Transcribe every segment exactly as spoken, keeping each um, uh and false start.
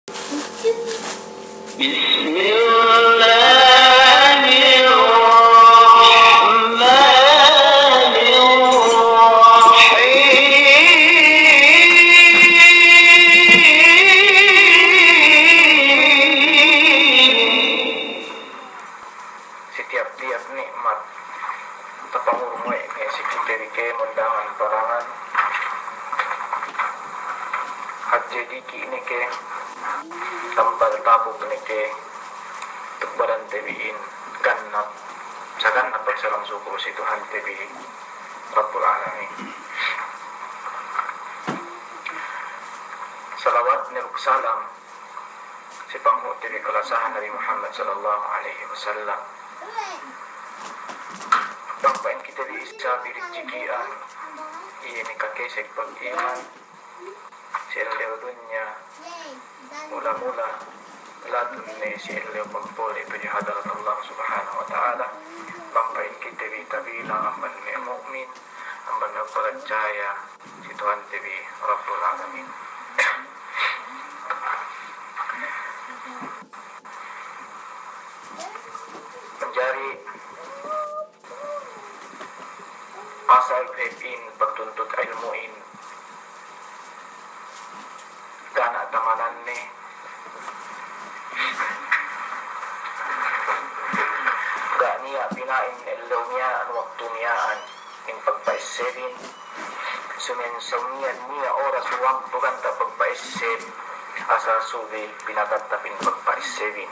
بسم الله الرحمن الرحيم. Setiap-tiap nikmat tapangurung we' ne si kite di kēmon daman parangan. Hadja diki' ne ke, tambal tapuk ne ke, tukbaran te bi in gannap, sagannap pagsalam sukul si Tuhan te bi Rabbul Alamin. Salawat ne duk salam si panghu' te bi kalasahan Nabi Muhammad sallallahu alayhi wasallam. Bang pa in kite bi isab irijikian, iye ne kakesek pag-iman, si ellew dunya, mula-mula, latun ne si ellew pagpuli' tudju hadarat Allah Subhanahu wa Ta'ala, bang pa in kite bi tabilang amban me' mu'min, amban me' parachaya si Tuhan te bi Rabbul Alamin. Manjari asal grade in pagtuntut ilmu' in, ga' na tamanan ne. Ga' niya' binain ellew miyaan, waktu miyaan in pagpaessebin. Sumen sumiyan niya' oras waktu ganta' pagpaesseb, asal subi pinatattap in pagpaessebin.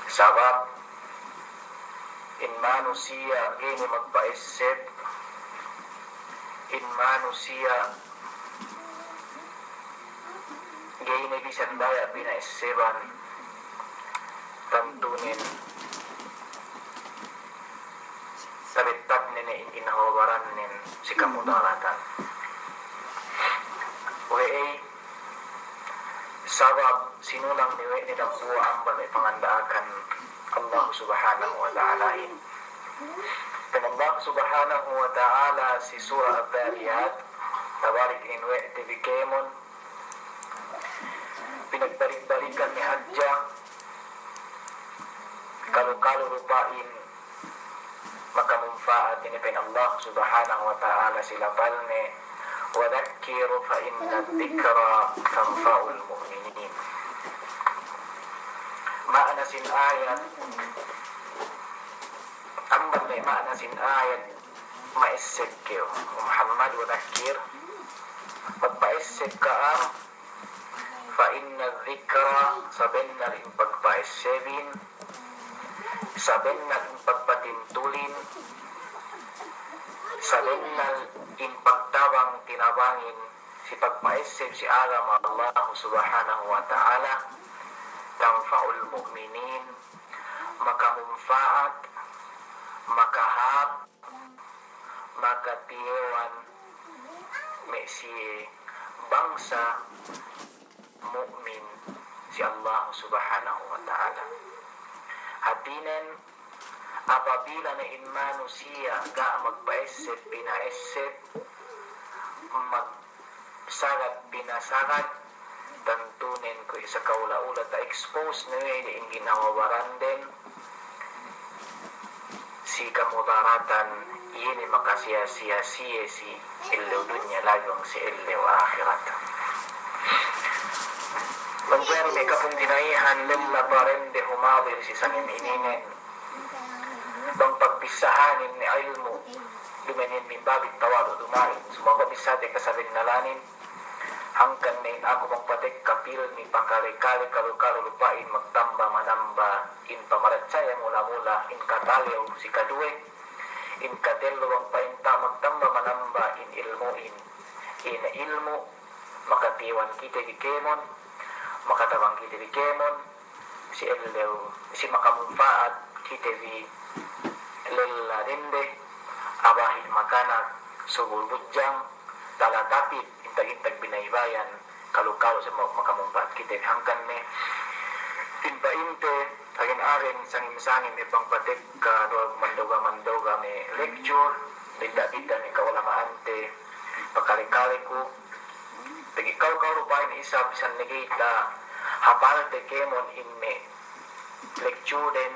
Sabab in manusiya' ga'i ne magpaesseb, in manusiya' ga'i ne bisan baya' pinaesseban, tantu nen tabettad ne ne in ginhawa-baran nen si kamudaratan. We'ey, sabab sinulang ne we' ne dambuwa' amban me' pangandaakan Allah Subhanahu wa Ta'ala in. Pa'in Allah Subhanahu wa Ta'ala si Surah Adh-Dhariyat, tabalik in we' te bi kēmon, pinagbalik-balikan ne hadja, kalu-kalu rupa in makamunpaat. Ini pa'in Allah Subhanahu wa Ta'ala si lapal ne, وذكر فإن الذكرى تنفع المؤمنين. Maana sin ayat, amban me' maana sin ayat, maesseb kew, Muhammad, وذكر, magpaesseb kaw, فإن الذكرى, sabennal in pagpaessebin, sabennal in pagpatintulin, sabennal in pagtabang-tinabangin, si pagpaesseb si agama Allah Subhanahu wa Ta'ala, تنفع المؤمنين, makamunpaat, makahap, makatiyewan, me' siye bangsa mu'min si Allah Subhanahu wa Ta'ala. Hātinen, apabila na in manusiya' ga' magpaesseb, pinaesseb, magsagad, pinasagad, tantu nen kuwe' sa kaula-ula ta-expose na we' de in ginhawa-baran den, si kamudaratan, iye ne makasiya-siya siye si ellew dunya labi bang si ellew akhirat. Manjari me' kapungtina'ihan, lella pa dende humadir si sangem ininen, bang pagbissahan in ilmu', dumain in min babit tawadu' dumain, sumagawa' bissā te kasabennalanin, hangkan na in aku magpatekka pilmi, pakale-kale, kalu-kalu lupain, magtamba-manamba in pamarachaya mula-mula, in katalew sikaduwe, in katellu bang painta magtamba-manamba in ilmu'in. In ilmu' makatiwan kite bi kemon, makatabang kite bi kemon, si ellew, si makamunpaat kite bi lella dende, abahi makanak, subul budjang, tala tapit, intag-intag binaybayan, kalu-kalu sa ma-, makamunpaat kite bi hangkan ne. In painte, agen-agen, sangem-sangem, ipang patekka, duwa mandoga-mandoga me' lecture, bidda'-bidda' me' kaulamaante, pakale-kale ku, Lagi' kalu-kalu pa in isab, bisan lagi' ta hapal te kēmon in me' lecture den,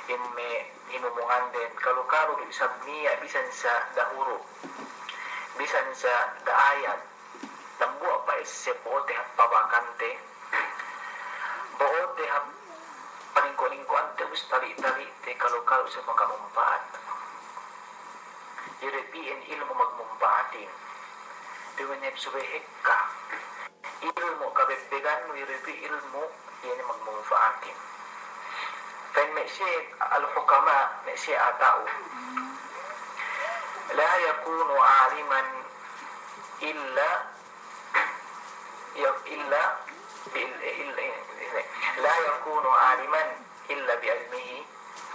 in me' himumungan den, kalu-kalu du isab niya' bisan sa dahulu, bisan sa da ayat, dambuwa' pa essay bo'o te hap pabakan te, bo'o te hap palingku'-lingkuan te, us tali'-tali' te, kalu-kalu sa makamumpaat. Yuripiin ilmu' magmumpaatin. Duminip subay hikka. Ilmu' kabebbegan, yuripi ilmu' yan magmumpaatin. Fa in me' siya al-hukama, me' siya ata'u. لا يكون عالما إلا، إلا بال-، إلا، لا يكون عالما إلا بعلمه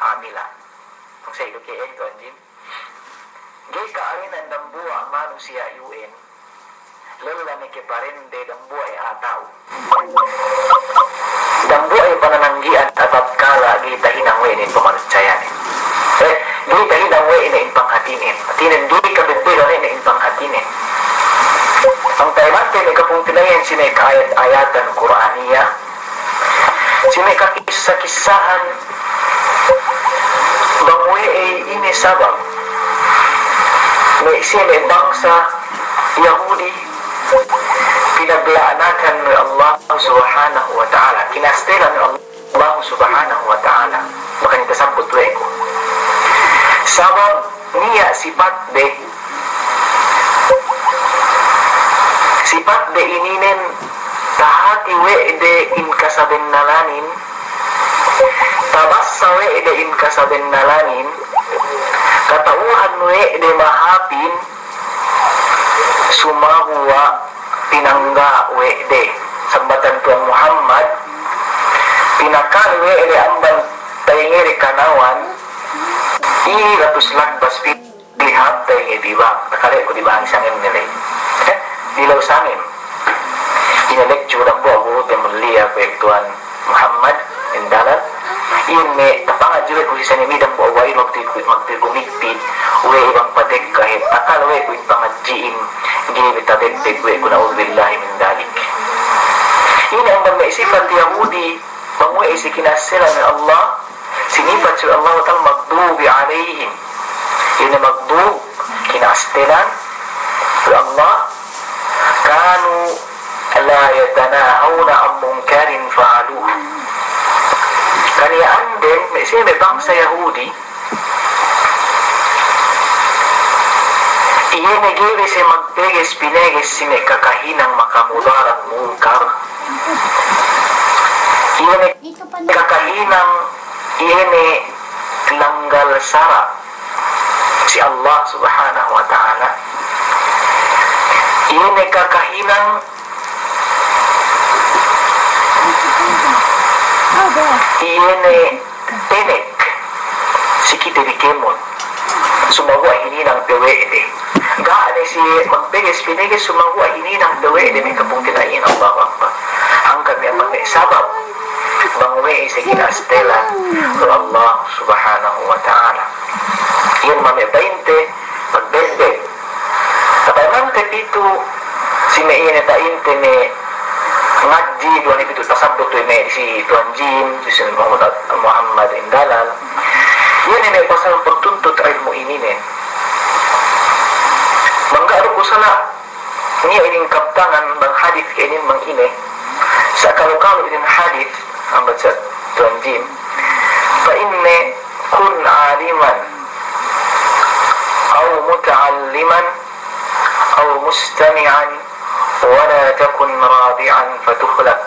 عاملا. Ang sa' ilu kaya ito, anjin? Ga'i kaawinan dambuwa' manusiya' iyu'in, lella mikiparende dambuwa' in ata'u. Dambuwa' in panananggian atatkala ga'i tahinang we' in pamanusiyahan. Eh, ga'i tahinang we' in panghatihin. Hatihin ga'i kabibbiran in panghatihin. Hangkan taymanghud in kapungtinayan sin kaayat-ayatan Qur'aniyah. Sin kakissa-kissahan bang way ini sabab. May sin bangsa Yahudi pinagla'natan sin Allah Subhanahu wa Ta'ala. Kinastelan sin Allah Subhanahu wa Ta'ala. Maka in tasabbut way ku. Sabab niya sipat de. Sipat de ini nen tahati we' de in kasabennalanin, tabassa we' de in kasabennalanin, katauhan we' de mahapin, sumagawa' pinangga' we' de. Sambatan Tuhan Muhammad, pinakal we' de amban taingiri kanawan, ini ratus lagbas pi- Lihat tayo di ba? Nakale' ku di ba in sangem nila? Eh, dilaw sangem. Ini lecture dambuwa' guru te mulia ku, Tuan Muhammad Indalal. In me' tapangadji' ku sin sangem dambuwa' way magti-, magtigumigpi. Way bang padek kahit akal way ku in pangadji'in. Ga'i bitabegbeg way ku, na'udzubillahi min dalik. Ini amban me' sipat Yahudi. Bang way sin kinastelan sin Allah, sinipat sin Allah Ta'ala maghdubi alayhim. Ini maghdub, kinastelan sin Allah. Kanu la yatanahawna an munkarin fa'aluh. Kaniyaan den, me' siya me' bangsa Yahudi, iye ne ga'i siya magpeges pineges sin me' kakahinang makamudarat munkar. Iye ne kakahinang, iye ne langgal sara' sin Allah Subhanahu wa Ta'ala. Iye ne kakahinang, iye ne tenek, sikite di kemon. Sumagawa' hininang pe we' de. Ga' ne siye magpeges pineges, sumagawa' hininang pe we' de, me' kapungtinayan, Allahu Akbar. Hangkan me' ampa me' sabab bang way sin kinastelan sin Allah Subhanahu wa Ta'ala. Yan mame' painte, pagbedbed. Sa' payman te pitu, sin me' iyan painte me' ngadji', duwa ni pitu tasabbut tu me' si Tuan Jim, si Muhammad, Muhammad Indalal. Yan ini pasal pagtuntut ilmu' ini ne. Mangga' du ku sala', niya ini in kabtangan bang hadith ka ini bang ini. Sa' kalu-kalu ini hadith, ambat sa Tuan Jim. Fa inni kun aliman aw muta'alliman aw mustami'an wa la takun radi'an fatuhlak.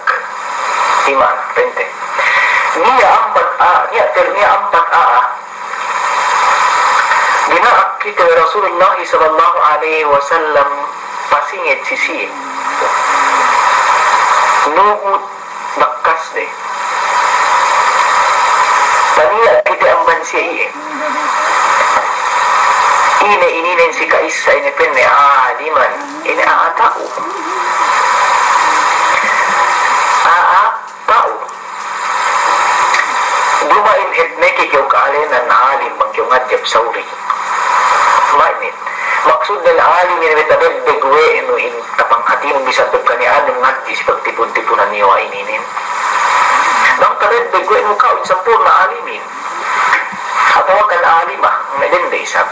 Iman, pente. Niya ampat a, niya ter, niya ampat a, a. Dinaak kite Rasulullah sallallahu alayhi wasallam pasingit sisi. Nuhut bakas de. Taniya kite amban siya iye. Ini, ini nen si kaisa ini penne aliman. Ini a, a tau. A, a tau. Dumain het neke kew kaalenan alim bang kew ngadjap sauri. Mainit. Maksud niya alim ini, tabegbeg we' nu in kapanghatihan mu bisan pa kaniya-kaniya ngadji' sin pagtipun-tipunan niyu ini, ini. Bang tabegbeg we' nu kaw in sampurna' alimin. Atawa kan alimah, may dende isab.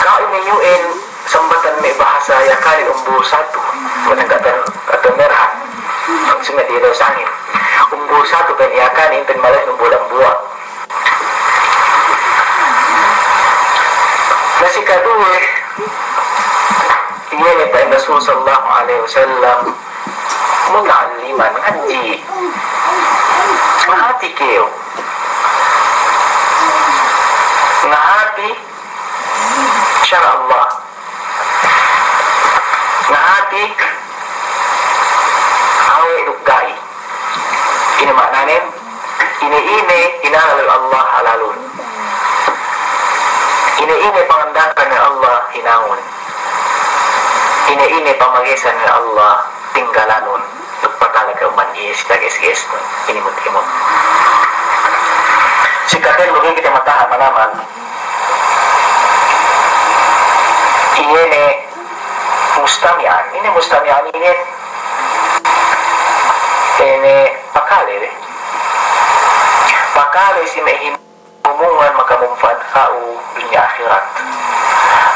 Kaw ini U N, sambatan may bahasa Yakan in umbul satu. Manang katan, katan merhan. Ang sumit ilo sangin. Umbul satu kan Yakan in pin malas umbul dambuwa'. Na hikaduwe, iyan in pa'in Rasul sallallahu alayhi wasallam, muta'alliman, ngadji'. Ngahati kaw. Ngahati sara' Allah. Ngahati awe' duk ga'i. Ini ma'nanen, ini-ini hinangun Allah halalun. Ini-ini panganda'akan Allah hinangun. Ini-ini pamagisan Allah tinggalanun. Duk patalaga uman is dages-ges ini mut-imut. Sikatan mungkin kita mataha manaman. Iyan in mustami'an. Ini mustami'an ini, ini pakale, eh. Pakale sin may himumungan makamumpaat kaniya dunya akhirat.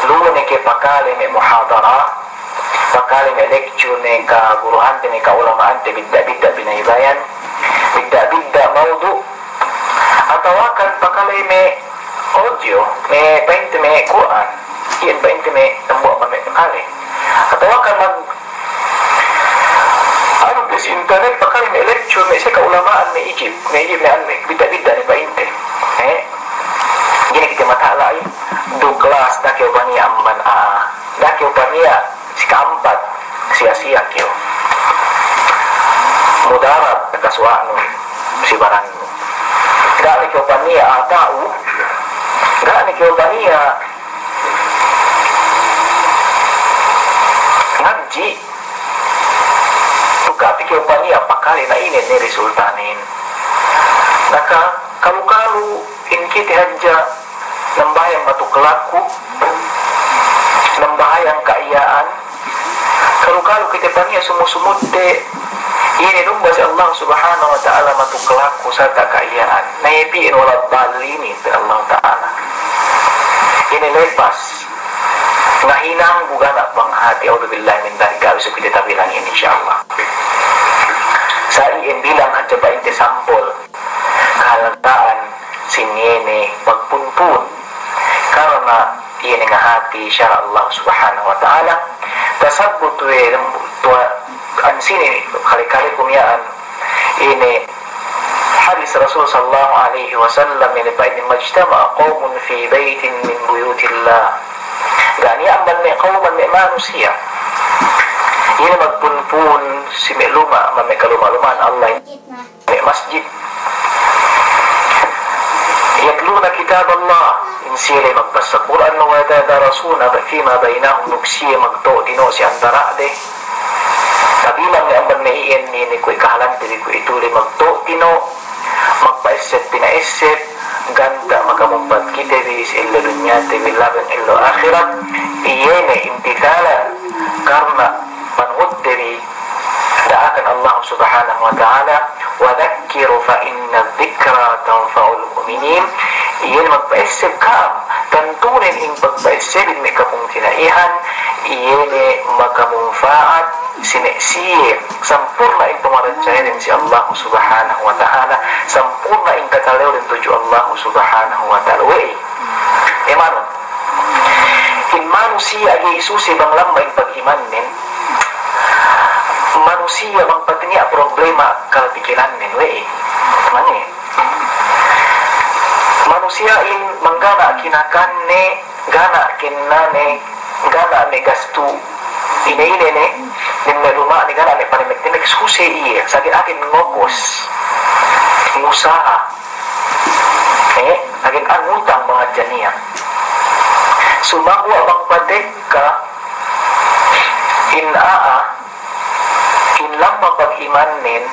Luun in kiyapakale may muhadara, pakale may lecture, may kaguruhan te, may kaulamaan te, bidda'-bidda' binaybayan, bidda'-bidda' mawdu', atawa kan pakale may audio, may pa'inte may Qur'an, iyan pa'inte may tambuwa' man may pakale. Atawa kan mag, anu, di sin internet, pakale may lecture, may sa kaulamaan, may Egypt, may Egypt, may anu, may bidda'-bidda' ni pa'inte. Eh? Di' na kita matala in, duk last, dakiw pa niya amban, ah, dakiw pa niya, sikaampat, siya-siya kaw. Mudarat, nakasuwa nu, si baran nu. Ga' na kaw pa niya, ah, tau. Ga' na kaw pa niya, ngadji'. Tuka' ti kaw pa niya, pakale na ini in resulta niya. Naka, kalu-kalu, in kita hadja, nambahayang matuklak ku, nambahayang kaiyaan, kalu-kalu kita pa niya sumusumud te, ini dumba sin Allah Subhanahu wa Ta'ala matuklak ku sarta' kaiyaan. Na ipi in wala' bali ini sin Allah Ta'ala. Ini lepas. Nahinang bukan apa hati, a'udzubillah min dzalik, kalau kita tabilang ini, insya Allah. Sa' iyan bilang hadja pa inti sampul. Kahalgaan sin ini pagpunpun. Karna' ini ngahati sara' Allah Subhanahu wa Ta'ala. Tasabbut we' tuwa an sini kali-kali kumiyaan ini hadis Rasul sallallahu alayhi wasallam ini, فإن ما اجتمع قوم في بيت من بيوت الله. Gani amban me' kawman me' manusiya'. Ini magpunpun sin me' luma', me' kaluma-lumaan Allah. Masjid. يتلون كتاب الله. In sila magbasa Qur'an, ويتدارسونه فيما بينهم, duk sila magtu'tinu' sin antara' de. Tabilang niya amban me' iyan ini kuy kahalan diri kuy itu le magtu'tinu', magpaisip pinaisip, ganta' makamumpat kita bi sin ellew dunya te bi laban ellew akhirat, iyan in imtithalan karna' panghud diri daakan Allah Subhanahu wa Ta'ala, وذكر فإن الذكرى تنفع المؤمنين. Iyan magpaisip kamu, tantu in pagpaisip in me' kapungtina'ihan, iyan makamumpaat sin me' siya sampurna' in pamarachaya sin Allah Subhanahu wa Ta'ala, sampurna' in katalew tudju Allah Subhanahu wa Ta'ala. Way. Iman. In manusiya' agi isusi bang lamma in pag-iman nin, manusiya' bang pati niya problema kal pikilan nin, we. Mani. Manusiya' in manggana' kinakan ne, gana' kinna ne, gana' ne gastu. Ine-ine ne, din me' luma' ne gana' ne panimik-timik, susi iye, sagin akin ngokos. Ngusaha. Eh, akin angutang mangadja niya. Sumagawa' bang patekka in a'a, in lamma pag-iman nin,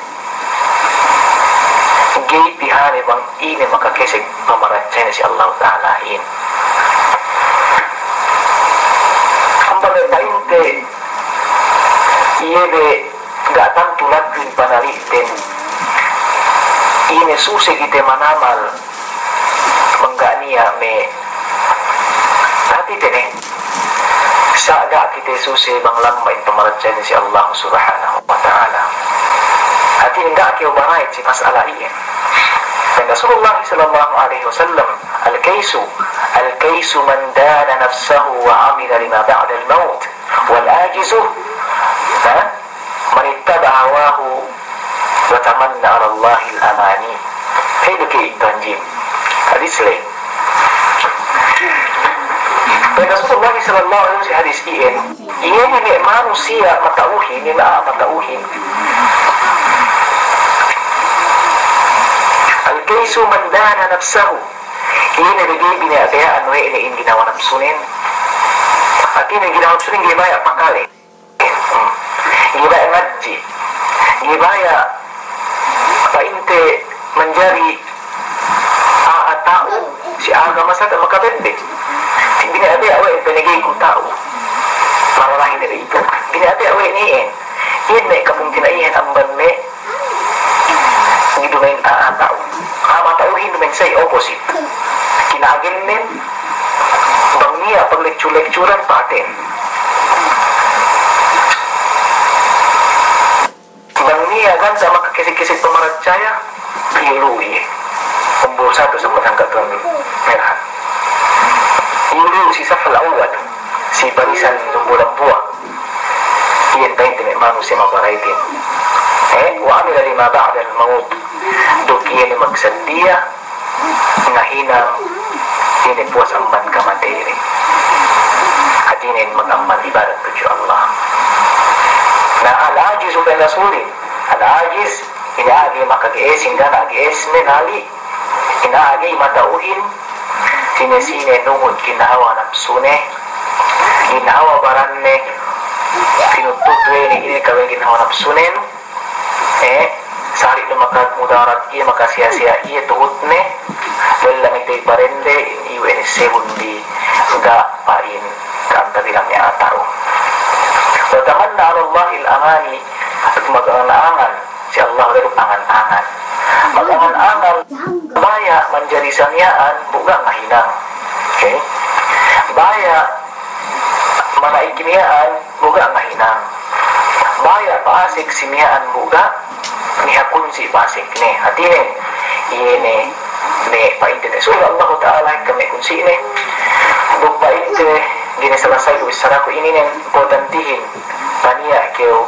Gay pihari bang ini makakesek pamarachaya sin Allah Ta'ala in. Ampa may painte, iye be gatan tulad in panalitin. Ini susi kita manamal, mangga niya me hati tene. Sa' ga' kita susi bang lamma in pamarachaya sin Allah Subhanahu wa Ta'ala. Hati ini ga' kiyabarait sin masala ini. Dan Rasulullah sallallahu alaihi wasallam, الكيس، الكيس من دان نفسه وعمل لما بعد الموت، والعاجز، ha? من اتبع هواه وتمنى على الله الأماني. Hei, duki tanjim. Hadis lain. Pag Rasulullah sallallahu alaihi wasallam hadis iyan, iyan ini manusiya' matauhin, ini na matauhin. الكيس من دان نفسه. Iyan ini bini-, bini-, biyayaan we ini in ginawa napsunin. Hati ini ginawa napsunin, di' baya' pakale. Hmm. Di' baya' ngadji'. Di' baya' painte manjari a'a tau sin agama sa' makabende. Bini-, biyayaan we in panagay ku tau. Para lain dari itu. Bini-, biyayaan we ini in. In me' kapungkina iyan amban me' Ini dumain a'a tau. A'a tau in dumain sa' opposite. Kinaagin nin, bang niya paglecture-lecturan paten. Bang niya ganta' makakisig-kisig pamarachaya, ilu iye. Umbul satu sa' matangkatun merahan. Ilu si safal awal, si barisan lumbu-lambuwa. Iyan pa in timi manusiya' mabaraitin. Eh, وعمل لما بعد الموت. Duk iyan magsaddiya, nahinang, ini puas amban kamatay ini. Hati niya mag-ammal ibadat tudju Allah. Na al-ajiz, pa'in Rasulin, al-ajiz, ini agi makagiis, hangkan agiis, minali. In agi matauhin, sine-sine nungud ginhawa napsune, ginhawa baranne, pinutut we ini, ini kawin ginhawa napsunen, eh, sari' na makamudarat iya, makasiya-siya iya tuhutne, dahil lang ito iparende, in iwe ini sebundi, ga pa in, kaantabilang niya ataw. وتمنى على الله الأماني, at mag-angan-angan, sin Allah laung angan-angan. Mag-angan-angan, baya' manjari sa miyaan, buga' mahinang. Okay? Baya' manaig miyaan, buga' mahinang. Baya' paasik sin miyaan, buga' mihakunsi' paasik ne. Hati ne, iye ne, me' painte ne. So, Allah Ta'ala kami kunsi' ne. Duk painte, gini salasay ku, bichara ku ini ne, importantihin. Paniya' kew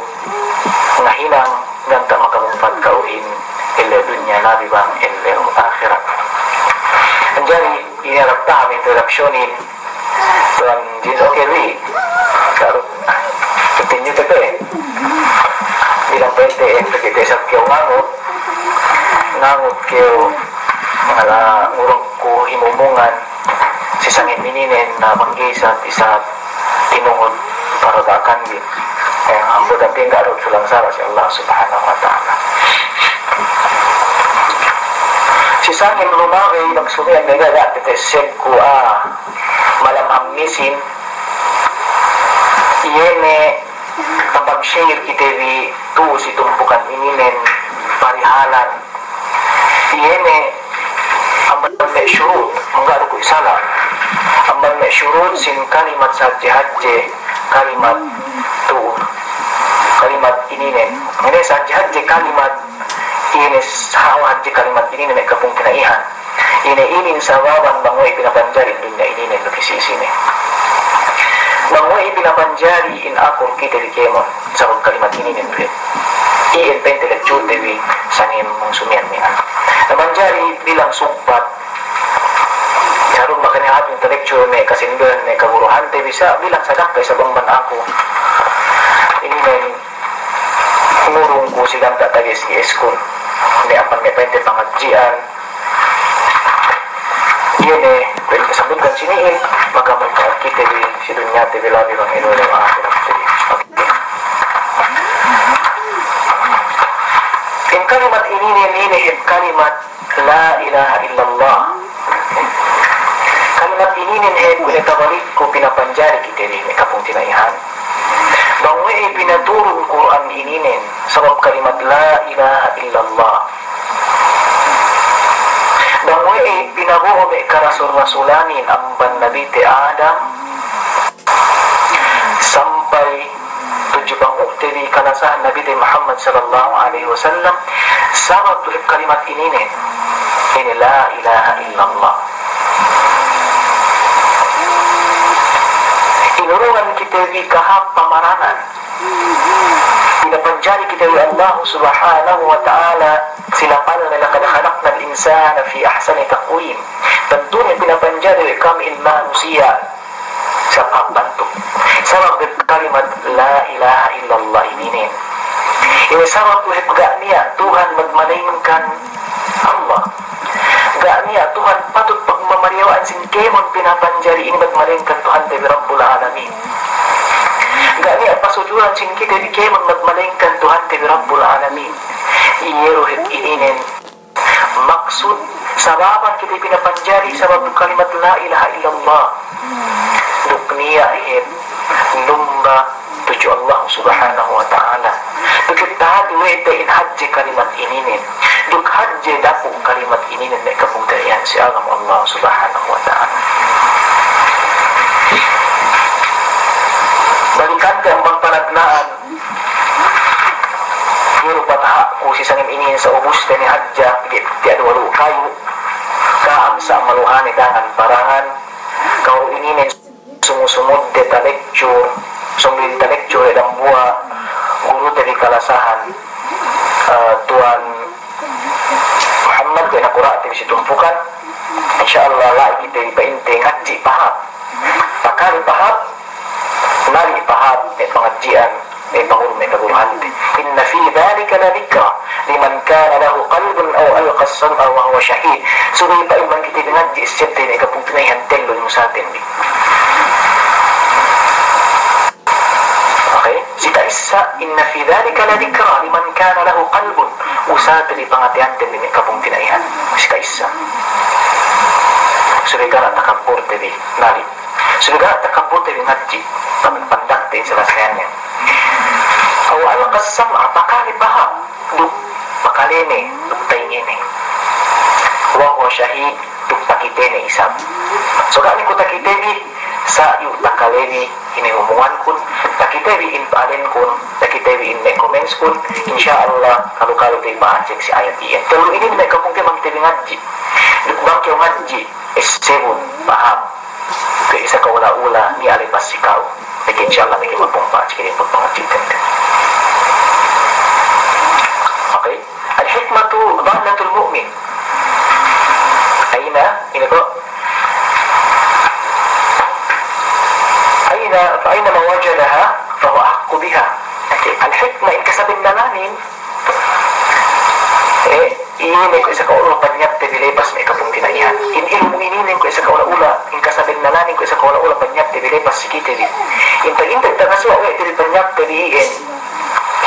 ngahinang ganta' makamumpa'at kaw in ellew dunya labi bang ellew akhirat. Manjari ini harap taha' introduction-in. Tuan Jin, okay, wi. Karu-, continue ta pe. Bilang pente, eh, pagkita isab kew ngangut. Ngangut kew, ngala ngurung ku himumungan. Sin sangin mininen na banggi sa, isa tinuhut para baakan di. Eh, ambo dati nga ro sulang sara' sin Allah Subhanahu wa Ta'ala. Sin sangin lumabay, magsumiyan, mega ga, tete seb ku, ah, malam Hamisin, iye ne, kapag-share kita di tu si tumpukan ini nen parihalan. Iye ne, amban me' shurut, mangga' du ku isala. Amban me' shurut sin kalimat sahadje-hadje, kalimat tu. Kalimat ini nen. Ini sahadje-hadje kalimat, ini sahadje kalimat ini nen kapungkina'ihan. Ini, ini in sababan bang way pinapanjari in dunya ini nen lukis isi ne. Bang way pinapanjari in akul kita di kemon, sabab kalimat ini nen rin. Iyan pa intellectual dewi sangin mung sumiyan niya. Na manjari bilang sugpat, karun makanihat intellectual ne, kasinduhan ne, kaguruhan te bisa bilang sadakka isab amban aku. Ini nen ngurung ku sin ganta' tagis ni iskul. Ini amban me' pente pangadjian. Iye ne, pwede kasabutkan sin ini, maka magkaakit te di sin dunya te bilabi bang inu le mga akhirat te. Okay. In Kalimat ini ini, ini kalimat la ilaha illallah. Kalimat ini ini, ini tabalik ku pinapanjari kita ini, kapungtina'ihan. Bang way pinaturun Qur'an ini ini, sabab kalimat la ilaha illallah. Bang way pinabo'o me' karasul-rasulan in amban Nabi te Adam, sampay tudju panguti di kalasahan Nabi te Muhammad sallallahu alaihi wasallam, sabab tu kalimat ini ini, ini la ilaha illallah. Inurungan kita di kahap pamaranan. Pinapanjari kita oleh Allah Subhanahu wa Ta'ala, sila pala na, "Laqad khalaqnal insana fi ahsani taqwim." Tentu niya pinapanjari kami in manusiya' sa' pagbantu. Sabab kalimat la ilaha illallah ini ini. Ini sabab tu hep ga' niya Tuhan magmalaingkan Allah. Ga' niya Tuhan patut pagmamariyawaan sin kēmon pinapanjari ini magmalaingkan Tuhan te bi Rabbul Alamin. Ga' niya pasujuran sin kita bi kēmon magmalaingkan Tuhan te bi Rabbul Alamin. Iye ru hep ini ini. Maksud, sababan kita pinapanjari, sabab kalimat la ilaha illallah. Duk niya hep lumba tudju Allah Subhanahu wa Ta'ala. Duk tahadji we te in hadje kalimat ini ini. Duk hadje dapu' kalimat ini ini, me' kapungtina'ihan sin agama Allah Subhanahu wa Ta'ala. Balikan te amban panagnaan, giru pataha' ku sin sangem ini sa' ubus te ini hadja, di, di adu walu kayu. Kaam sa' maluhani dangan parangan. Kaw ini ini sumud-sumud te ta lecture, sumud te ta lecture dambuwa' guru te di kalasahan, eh, Tuan Muhammad, kena kura' te di situ bukan. Insya Allah, lagi te di pa inte ngadji' paham. Pakali paham, nari paham, eh, pangadjian, eh, pangurung, eh, kaguruhan te. إن في ذلك لذكرى لمن كان له قلب أو ألقى السمع وهو شهيد. Subay pa in bang kita ngadji' siyap te ini kapungtina'ihan tellu in usatin di. Okay? Sikaisa, إن في ذلك لذكرى لمن كان له قلب. Usatin di pangatian te ini kapungtina'ihan. Sikaisa. Subay ga' na takabbur te di. Nari. Subay ga' na takabbur te di ngadji'. Pan-, pandak te in salasayan niya. أو ألقى السمع, pakali baha'. Duk pakale ne, duk taynge ne. وهو شهيد, duk pakite ne isab. So, ga' niku takite bi, sa' yu takale bi, ini umungan kun, takite bi in pa'alen kun, takite bi in me' comments kun, insya Allah, kalu-kalu te pa check sin ayat iyan. Tellu ini me' kapungtina'ihan te bi ngadji'. Duk bang kew ngadji', essay bun, paham. Kay isa ka ula-ula, niya lipas si kau. Lagi insya Allah, lagi magpumpa, sige, magpangajian ka. Okay? الحكمة ضالة المؤمن. أين؟ Ini ko. أين، فأينما وجدها فهو أحق بها. Okay. Al-hikmah, in kasabunnalan in, eh, ini ku isa ka ula-ula panyap te bi lepas me' kapungtina'ihan. In ilmu' ini ku isa ka ula-ula, in kasabunnalan in ku isa ka ula-ula panyap te bi lepas si kite bi. In pag-, in pagtakasuwa we' te bi panyap te bi in,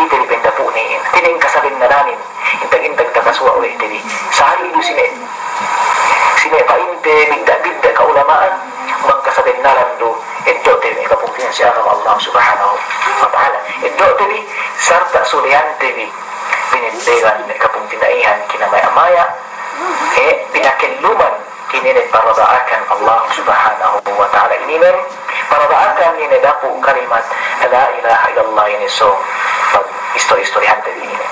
kite bi pendapu' ne in. Ini in kasabunnalan in. Intag-intag takasuwa we' te bi. Sahari du sine. Sine pa inte bidda'-bidda' kaulamaan, bang kasabunnalan du, eddo' te bi kapungtina'ihan sin agama Allah Subhanahu wa Ta'ala. Eddo' te bi, sarta' sulihan te bi. Binibbegan me' kapungtina'ihan kinamaya-maya. Eh, pinakelluman. Ini in paradaakan Allah Subhanahu wa Ta'ala. Ini in paradaakan ini dapu' kalimat la ilaha illallah ini. So, pag-istori-istorihan te bi ini.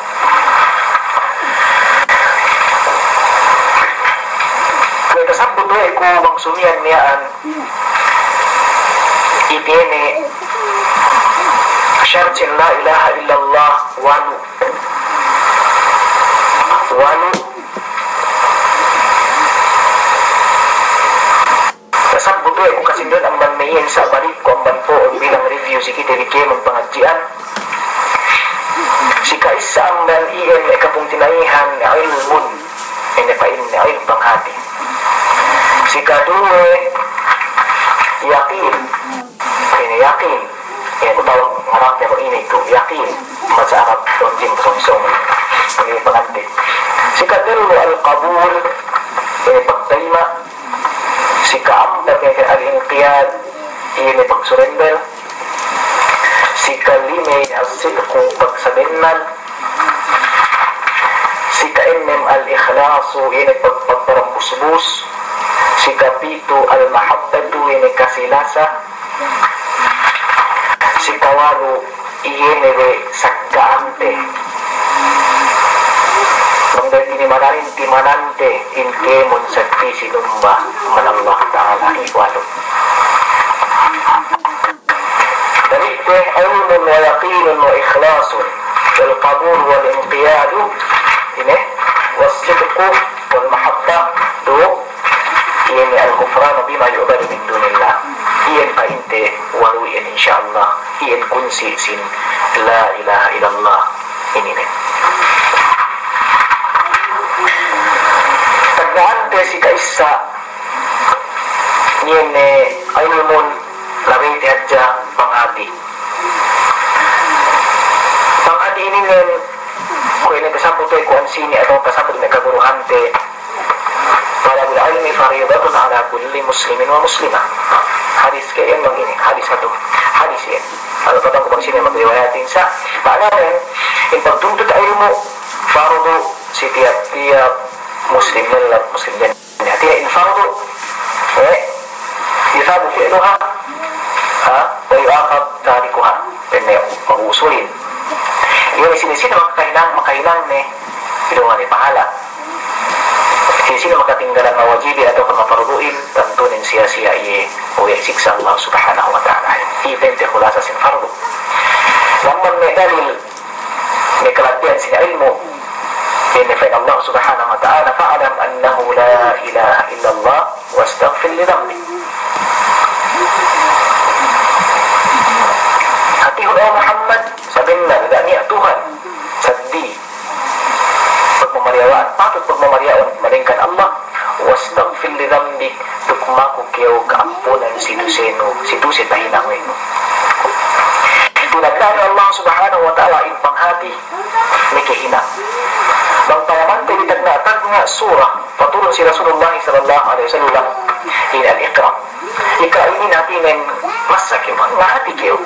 Kaya tasabbut we' ku bang sumiyan miyaan, ini in sharat sin la ilaha illallah walu. Walu. Tasabbut we' ku kasinduan amban mayan sa' balik ku amban po'on bilang review si kite di kēmon pangadjian. Sikaisa amban iyan me' kapungtina'ihan ilmun. Ini pa in ilmu' panghati. Sikaduwe, yaqin. Ini yaqin. Ini ku tau ngarap niya ini ku yaqin. Bahasa Arab, tonjing, tongsong. Ini panganti. Al-qabul, ini pagtayma'. Sikaampat ini al-inqiyad, ini pag-surrender. Sikalima ini as-sidqu, pagsabunnal. Sikaennem al-ikhlasu, ini pag-, pagparambusbus. Sikapitu al-mahabbatu, ini kasi-lasa. Sikawalu, ini we saggaante. Bang da tinimanan, timanante in kēmon sagpi sinumba man Allah Ta'ala. Ikawalu. Dayn ha علم ويقين وإخلاص والقبول والانقياد, ini, والصدق والمحبة, duk, ini الكفران بما يعبد من دون الله. Ini pa inti walu ini, insya Allah. Ini kunsi sin la ilaha illallah. Ini ne. Tagnaan te sikaisa, ini ne, ilmun, labi te hadja panghati. Panghati ini ne, kuwe' ini tasabbut te kuwan sini atawa tasabbut ne kaguruhan te, طلب العلم فريضة على كل مسلم ومسلمة. Hadis ke ini, hadis satu. Hadis ini. Kalau kata aku bang sini magriwayatin sa, makna niya, in pagtuntut ilmu, fardu setiap-tiap muslim, lelaki muslim. Hāti niya in fardu, eh, يثاب فاعلها, ha, ويعاقب تاركها. Ini mag-usulin. Ini sini-sini makahinang, makahinang ne, ini pahala. Sini-sini makatinggalan mawajibin atawa maparduin, tantu in siya-siya iye, uwi' siksa Allah Subhanahu wa Ta'ala. Ini in khulasa sin fardu. Lamun may dalil, may kalabbihan sin ilmu'. Ini firman Allah Subhanahu wa Ta'ala, فاعلم أنه لا إله إلا الله واستغفر لذنبك. Hātihun, O Muhammad, sabunnal, di' niya Tuhan sadja pagmamariyawaan, patut pagmamariyawaan malaingkan Allah, واستغفر لذنبك, duk maku kaw kaampunan sin dusa mu, sin dusa tahinang mu. Tiyagna' Allah Subhanahu wa Ta'ala in panghati, makahinang. Bang payaman te tagna'-tagna' surah, paturun sin Rasulullah sallallahu alayhi wasallam, in al-Iqra. Iqra ini hāti niya, masa kaw, ngahati kaw.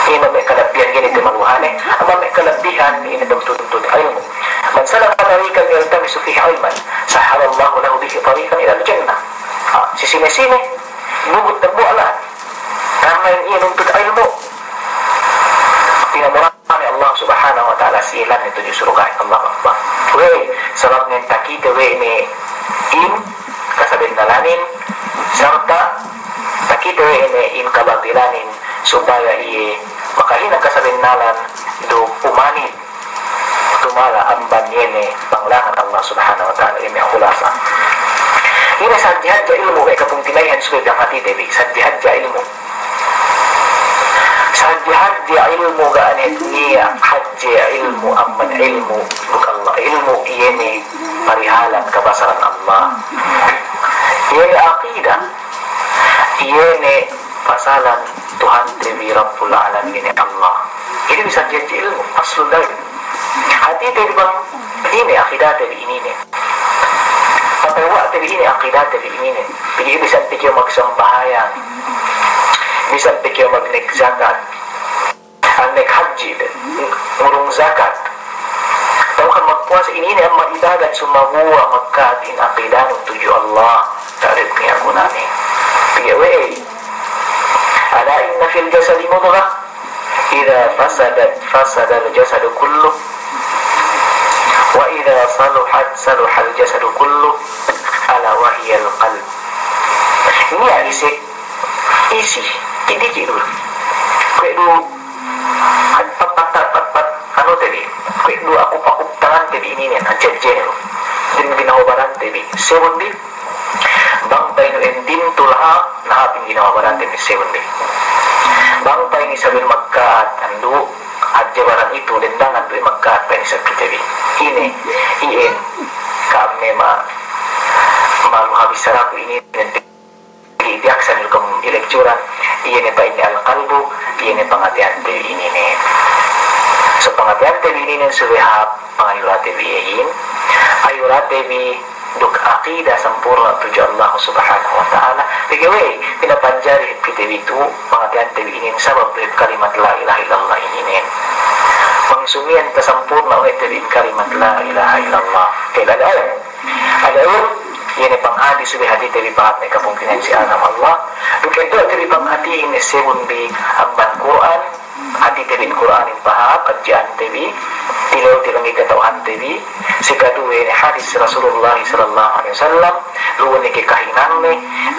Ini may kalabbihan ini timaluhan eh. Amu in may kalabbihan ini pagtuntut ilmu'. من سلك طريقا يلتمس فيه علما سهل الله له به طريقا إلى الجنة. Ah, sisini-sini, nugut na buwala. Karna' in nuntut ilmu', pinamurahan Allah Subhanahu wa Ta'ala siya in jalan tudju surga'. Allahu Akbar. Way, sabab niya takita way ini in kasabunnalan in, sarta' takita way ini in kabatilan in, supaya iye makahinang kasabunnalan duk umanib tumala amban ini panglangan Allah Subhanahu wa Ta'ala. Ini khulasa. Ini sadja-sadja ilmu', way kapungtinayan subay biyang hāti te bi. Sadja-sadja ilmu'. Sadja-sadja ilmu' ga' ini niya hadja ilmu' amban ilmu' bukun Allah. Ilmu' ini parihalan kabasaran Allah. Ini aqidah. Ini pasalan Tuhan te bi Rabbul Alamin ini Allah. Ini sadja-sadja ilmu', aslu dari. Hāti te bi bang ini aqidah te bi ini ne. Patawa te bi ini aqidah te bi ini ne. Jadi bisan pikaw magsambahayang, bisan pikaw magnaik zakat, magnaik hajji, ngurung zakat, atawa kan magpuasa, ini ne amu in ibadat sumagawa' magkaat in aqidah mu tudju Allah. Tarif niya kunani. Pikaw way. ألا إن في الجسد مضغة إذا فسدت فسد الجسد كله وإذا صلحت صلح الجسد كله ألا وهي القلب. Ini ya isi, isi, ini gitu. Kuwe' du, pat, pat, pat, pat, pat, anu te bi. Kuwe' du akup-akup tangan te bi ini ne, ajajenu. Din ginawa baran te bi. Seven bi. Bang pa ini in din tulaha, na hapin ginawa baran te bi seven bi. Bang pa ini sabil magkaat, andu', adja baran itu, dendangan tu magkaat pa ini sabil te bi. Ini, iyan, kami ma, malu habis saraku ini, Di, diaksan ilkum ilekturan, ini pa ini al-qalbu, ini pangatian te ini ne. So, Pangatayan ta bi ini in subay ha pangayura ta bi in. Ayura ta bi duk aqida sampurna' tudju Allah Subhanahu wa Ta'ala. Pegge' way, pinapanjari kita bi tu, pangatayan ta bi ini in sabab dayng kalimat la ilaha illallah ini in. Mangsumiyan ta sampurna' way ta bi in kalimat la ilaha illallah. Kaya lalayan. Adapun, yan in panghati subay hati ta bi pahāp na kapungtinayan sin agama Allah. Duk ito ta bi panghati in siyabun bi amban Qur'an, hati ta bi in Qur'an in pahāp, adjian ta bi, tilaw tilang ikatauhan ta bi, sikaduwe in hadis Rasulullah sallallahu alayhi wasallam, luun in kikahinang ni,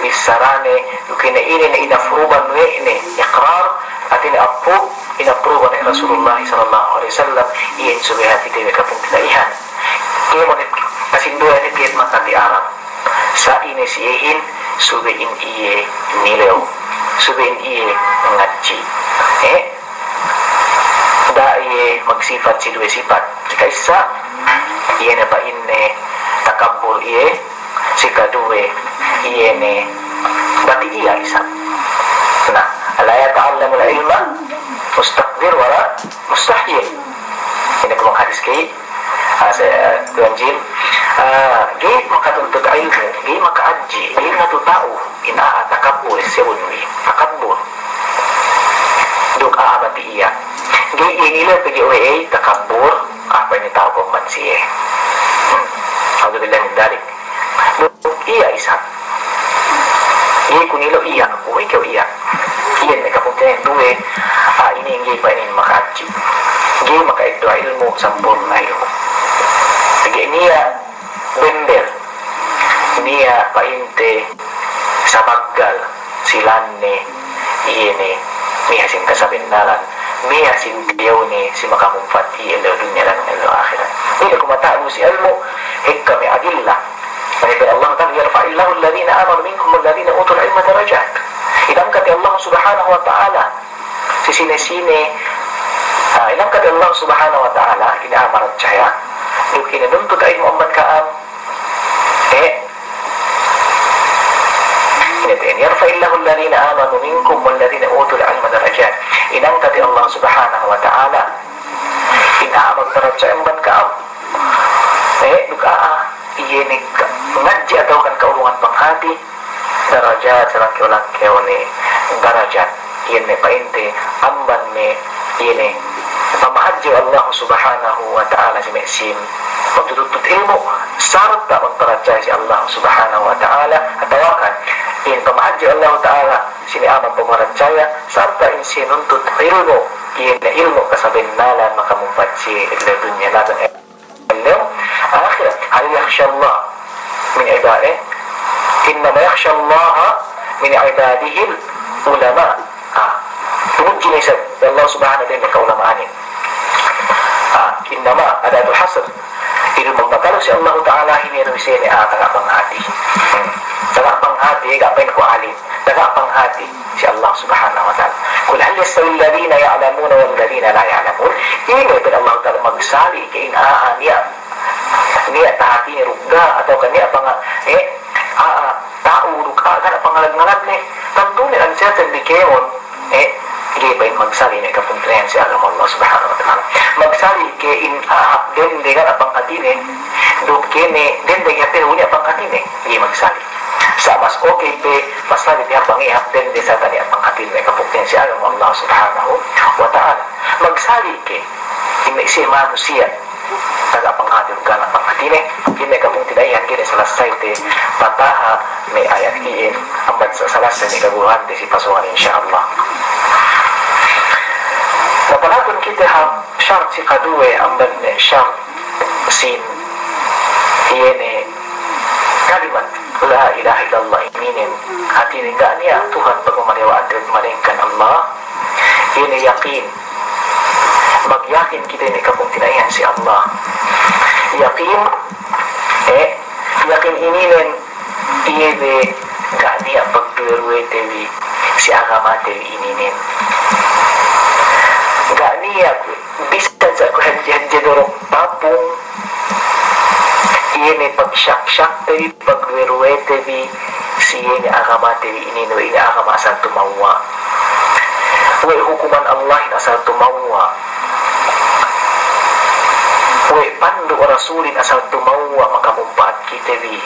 bichara ni, duk in ini in inapruban we ini, iqrar, hati niya approve, inapruban ni Rasulullah sallallahu alayhi wasallam, iyan subay hati ta bi kapungtinayan. Kaya mo ni, kasinduyan ni tiyan makati Arab. Sa' ini siya in, subay in iye nilew. Subay in iye ngadji'. Eh? Da iye magsipat sin duwe sipat. Sikaisa, iye na pa in takabbur iye. Sikaduwe, iye ne bati' iya isab. Na, ألا يتعلم العلم مستكبر ولا مستحي. Ini kumang hadis kay, ah, sa, Tuan Jim. Ah, ga'i makatuntut ilmu', ga'i makaadji', ga'i matuntut tau, in a'a takabbur, siya unwi, takabbur. Duk a'a bati' iya. Ga'i ini le pagi uwe, eh, takabbur, apa ini tau kumban siya. Hmm. A'udhu billahi min dhalik. Duk iya isab. Iya kunu' laung iya, uy kaw iya. Iyan, may kapungtinayan duwe, ah, ini in ga'i pa ini makaadji'. Ga'i makaadji' ilmu', sampurna' ilmu'. Pagi niya, bender. Niya pa in te sabaggal, silan ni, iye ni, miha sin kasabinnalan, miha sin tiyaw ni, sin makamumpati, ilu dunya dan ilu akhirat. Ini kumata' mu sin ilmu', hikka mi adilla. Mani Allah Ta'ala, يرفع الله الذين آمنوا منكم والذين أوتوا العلم درجات. Inangkat Allah Subhanahu wa Ta'ala. Sisine-sine, ah, inangkat Allah Subhanahu wa Ta'ala, ini amal jaya. Duk ini nuntut ilmu' amban kaam. Eh. Ini, يرفع الله الذين آمنوا منكم والذين أوتوا العلم درجات. Inangkat Allah Subhanahu wa Ta'ala. In amal darajat amban kaam. Eh, duk a'a, iye ni ka, ngadji' atawa kan kaurungan panghati, darajat, salangkiw-langkiw ni darajat. Iyan ni pa in te, amban ni, iyan ni, pamahadji' Allah Subhanahu wa Ta'ala sin, sin magtuntut ilmu', sarta' magparachaya sin Allah Subhanahu wa Ta'ala, atawa kan, in pamahadji' Allah Ta'ala, sin amun pagparachaya, sarta' in sinuntut ilmu', iyan ni ilmu' kasabinnalan makamumpati sin dunya laban akhirat. هل يخشى الله من عباده؟ إنما يخشى الله من عباده العلماء. Ah, pamudji na isab Allah Subhanahu wa Ta'ala kaulamaan ini. Ah, innama adatul hasr. Ini magmatalu sin Allah Ta'ala ini, ini siya ini, ah, taga panghati. Hmm. Taga panghati, ga' pa in ku alim. Taga panghati sin Allah Subhanahu wa Ta'ala. قل هل يستوي الذين يعلمون والذين لا يعلمون. Ini pa in Allah Ta'ala magsali' kay in a'a niya. Niya tahati ni rugga atawa kan niya panga, eh, a'a tau rugga, a'a kan pangalad-ngalad ni. Tantu ni ang siyatan di kemon, eh, di pa in magsali' ni kapungtinayan sin agama Allah Subhanahu wa Ta'ala. Magsali' kay in a'a dende kan panghati ni, duk kene dende hati ni panghati ni, di magsali'. Sa' mas okay pa, magsali' di ha pangihap dende sa' tani ha panghati niya kapungtinayan sin agama Allah Subhanahu wa Ta'ala. Magsali' kay, ini siya manusiya', taga panghati, taga panghati ni, ini kapungtinayan, ini salasay te, pataha, may ayat iyan, amban sa salasay ni kaguruhan te sin pasukan, insya Allah. Napanatun kita ha, shart sikaduwe, amban ni shart sin, iyan ni, kalimat la ilaha illallah ini in hati niya ga' niya Tuhan pagmamaliyawaan dayn malaingkan Allah. Ini yakin. Magyakin kita ini kapungtinayan sin Allah. Yakin, eh, yakin ini in, iye be, ga' niya pagduwe-ruwe te bi sin agama te bi ini in. Ga' niya, bisan sa' ku hadja-hadja duruk papung, iye ni pagsiyak-siyak te bi, pagruwe-ruwe te bi, sin iye ni agama te bi ini, ini agama asal tumawwa'. Way hukuman Allah in asal tumawwa'. Way pandu' Rasulin asal tumawwa makamumpaat kita bi.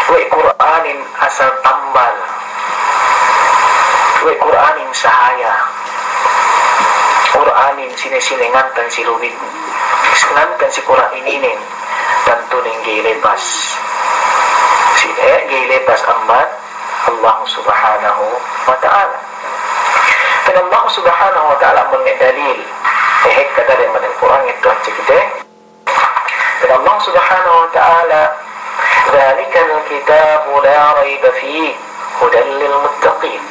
Way Qur'anin asal tambal. Way Qur'anin sahaya. Qur'anin sine-sine ngantan si lubid. Ngantan si Qur'an ini nin. Tantu nin gay lepas. Si, eh, gay lepas ambat Allah Subhanahu wa Ta'ala. Pa'in Allah Subhanahu wa Ta'ala amun dalil. Eh, hekka dalil amun Qur'an itu aja kita. Pa'in Allah Subhanahu wa Ta'ala, ذلك الكتاب لا ريب فيه هدى للمتقين.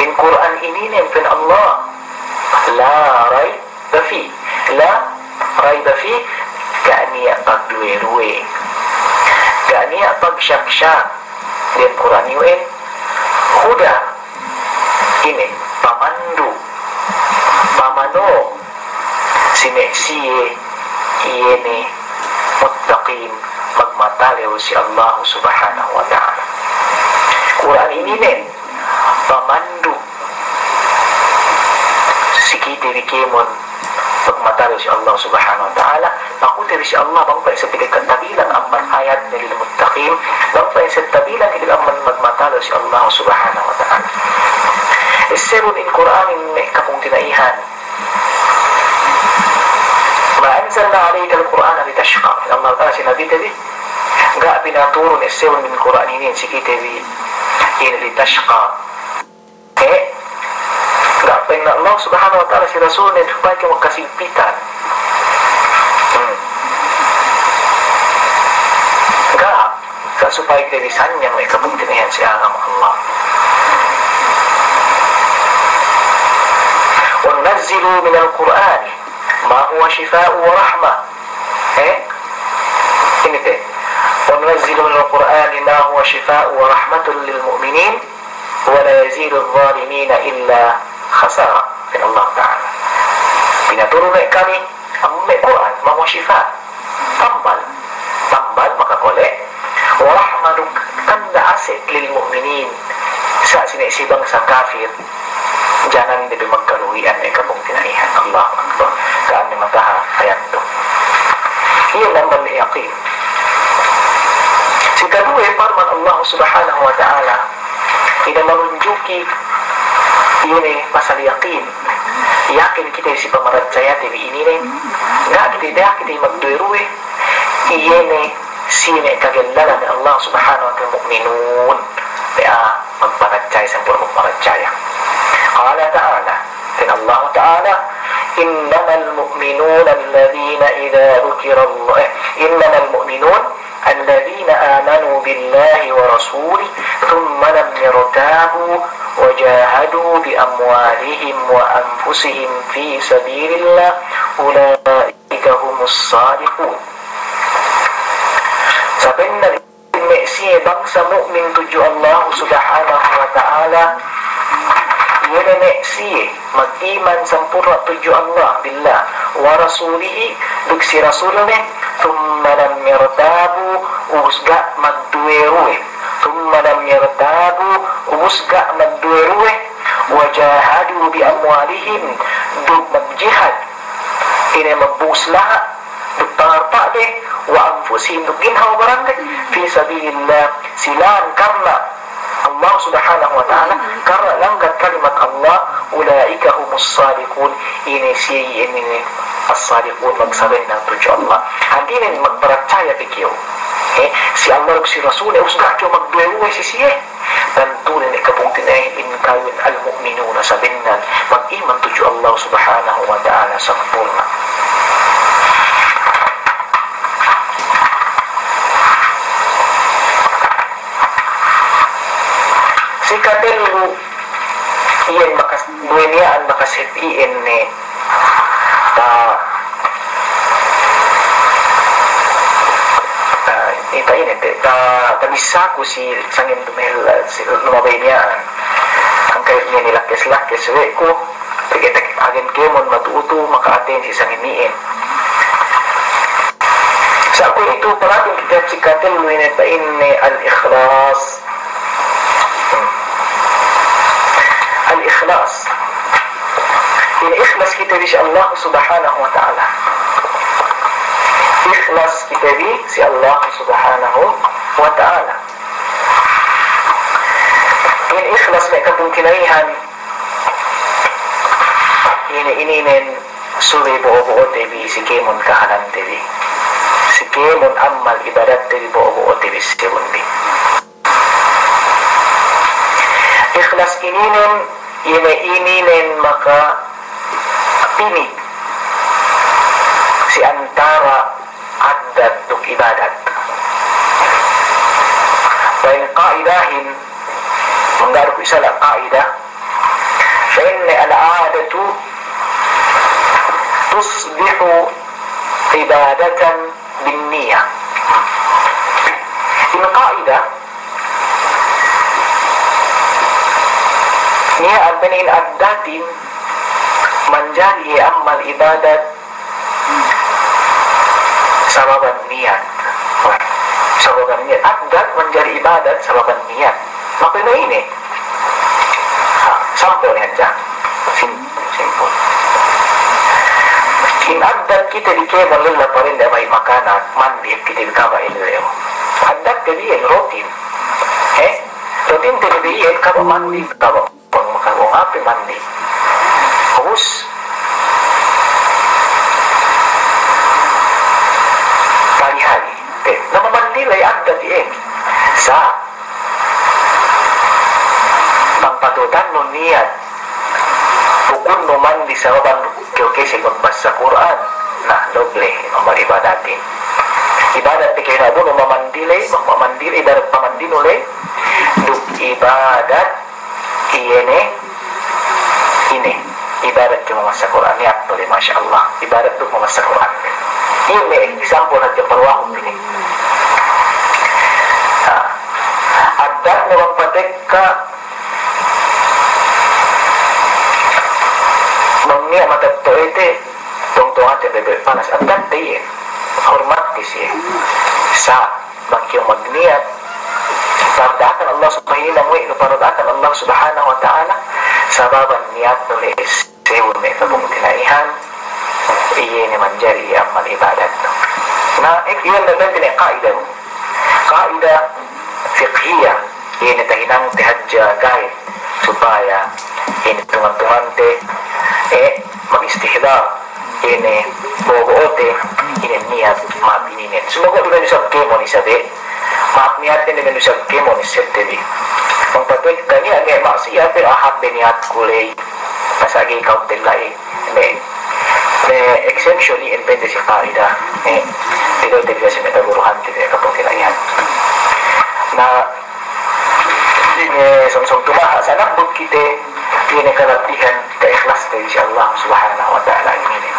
In Qur'an ini nin pa'in Allah, لا ريب فيه. لا ريب فيه, ga' niya pagduwe-duwe. Ga' niya pagsyak-syak. Dayn Qur'an ini, huda, ini, pamandu', pamanu', sine-sine, iye ne, muttaqin, magmatalew si Allah Subhanahu wa Ta'ala. Qur'an ini ne, pamandu', si kita bi kēmon, magmatalew si Allah Subhanahu wa Ta'ala, maku tiri si Allah, bang pa isa pila katabilan amban ayat للمتقين, bang pa isa tabilan hilil amban magmatalew si Allah Subhanahu wa Ta'ala. Essebun in Qur'an in me' kapungtina'ihan. ما أنزلنا عليك القرآن لتشقى. Allah Ta'ala si Nabi tadi, ga' pinaturun essebun in Qur'an ini si kita bi, in لتشقى. Eh, ga' pa'in Allah Subhanahu wa Ta'ala si Rasul niya supaya kamu kasigpitan. Hmm. Ga'. Sa' supaya kita bisan yan, way kapungtina'ihan si agama Allah. وننزل من القرآن ما هو شفاء ورحمة. Eh? Ini te. وننزل من القرآن ما هو شفاء ورحمة للمؤمنين ولا يزيد الظالمين إلا خسارا. Pa'in Allah Ta'ala. Pinaturun na kami, amu me' Qur'an, ما هو شفاء. Tambal. Tambal, makakole'. ورحمة, duk tanda' asik للمؤمنين. Sa' sine-sine bangsa kafir. Janan di' magkaluhian me' kapungtina'ihan. Allahu Akbar. Kaan ni mataha ayat tu. Iyan amban yaqin. Sikaruwa, parman Allah Subhanahu wa Ta'ala, in manunjuki ini pasal yaqin. Yaqin kita si pamarachaya ta bi ini ne. Ga' kita, ga' kita magduwe-ruwe. Iyan ne, sine kagellalan Allah Subhanahu wa Ta'ala, mu'minun. Ya, magparachaya, sampurna' magparachaya. قال تعالى, pa'in Allah Ta'ala, إنما المؤمنون الذين إذا ذكر الله، إنما المؤمنون الذين آمنوا بالله ورسوله ثم لم يرتابوا وجاهدوا بأموالهم وأنفسهم في سبيل الله أولئك هم الصادقون. Sabenar me' siye bangsa mu'min tudju Allah Subhanahu wa Ta'ala, iye ne me' siye mag-iman sampurna' tudju Allah, billah, wa rasulihi, duk si Rasul ne, thumma lam yartabu, ubus ga' magduwe-ruwe. Thumma lam yartabu, ubus ga' magduwe-ruwe. Wa jahadu bi amwalihim, duk magjihad. Ini magbuslaha, duk pangarta' de, wa anfusihim, duk ginhawa-baran de, fi sabilillah, sila karna' Allah Subhanahu wa Ta'ala, karna' langgat kalimat Allah, ulaika humus sadiqun, ini siya ini as-sadiqun, magsabenar tudju Allah. Hati niya magparachaya pa kaw. Eh, si Allah duk si Rasul, eh, usga' kaw magduwe-ruwe si siye. Tantu niya kapungtina'ihan in kawin al-mu'minuna sabenar, mag-iman tudju Allah Subhanahu wa Ta'ala sampurna'. Sikatellu, iyan bakas, duwe niya in bakas hep iyan ne, ta, ta, ita ini te, ta, ta bisa ku si sangin tumel, si lumabay niya. Hangkan niya nilakis-lakis, we' ku, pagkita agen kēmon matuutu, maka-attend si sangin iyan. Sa' ku itu parating kita sikatellu ini pa ini al-ikhlas. Hmm. Al-ikhlas. in ikhlas kita bi sin Allah Subhanahu wa Ta'ala. Ikhlas kita bi sin Allah Subhanahu wa Ta'ala. In ikhlas, manga kapungtina'ihan, ini, ini in subay bu'u-bu'u ta bi sin kēmon kahalan ta bi. Sin kēmon amal ibadat ta bi bu'u-bu'u ta bi sin kēmon bi. Ikhlas ini in, ini, ini in makapini' sin antara addat duk ibadat. Pag in qaidahin, manggaru ku isab qaida, فإن العادة تصبح عبادة بالنية. In qaida, niya ampa in addatin manjari amal ibadat sababan niyat. Sababan niyat. Addat manjari ibadat sababan niyat. Maka ini. Ha, sample niya hadja. Sim-, simple. In addat kita di kēmon lella pa rin da may makanak, mandi kita di kaba in leo. Addat kita di in routine. Eh? Routine kita di in kaba mandi, kaba pang makakuha api mandi. Ubus. Hari-hari. Eh, na mamandi lay addat in. Sa' bang patutan nu niyat, bukun nu mandi sababan kiyo kesi magbasa Qur'an. Na, doble in amal ibadatin. Ibadat di kayna bu nu mamandi lay, mamandi lay, ibadat pamandi nu lay, duk ibadat ini, ini. Ibadat cuma magbasa Qur'an, niyat tuud, masya Allah. Ibadat tuud magbasa Qur'an. Ini example hadja pa ruwa ini. Ha. Addat mu bang patekka, bang niya matattu ite, tungtungan te bebe panas. Addat te iyan. Hormat te siya. Sa' bang kiyo magniyat, pardaatan Allah subhanahu wa ta'ala, pardaatan Allah subhanahu wa ta'ala, sababan niyat nu lais. Sewu me' kapungtina'ihan, iye ne manjari amal ibadat. Na, ik-, iyan na bang ne qaida. Qaida fiqhiyah, iye ne tahinang te hadja guide, supaya iye ne tungan-tungan te, eh, mag-istihdar, iye ne bobo te, iye ne niyat, ma bininen. Sumagawa' duun isab kēmon isab, eh. Maap niyat in duun isab kēmon isab te bi. Bang patekka niya, me' maksiyat, pero ahap be niyat ku lay. Pasagi kaw tilla, eh. Me', me' exemption in pende sin qaida. Eh, pero te bi sin me' taguruhan, te bi kapungtina'ihan. Na, eh, sumsum tumaha, sa' nagbut kite, ini kalabihan, kaikhlas te bi sin Allah subhanahu wa ta'ala ini.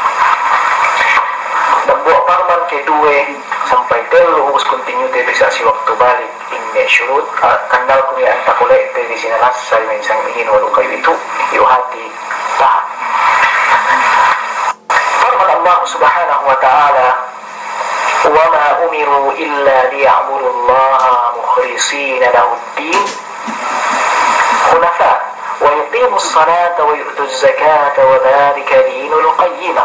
Nagbuwa parman kaduwe, sampay tellu, ubus continue te bi sa' si waktu balik. In me' shurut, ah, kannal ku niya anta kule, te bi sin anas, sa' in sang ihin walu kayu itu, yu hati, ta. Parman Allah subhanahu wa ta'ala, وما أمروا إلا ليعبدوا الله مخلصين له الدين حنفاء ويقيموا الصلاة ويؤتوا الزكاة وذلك دين القيمة.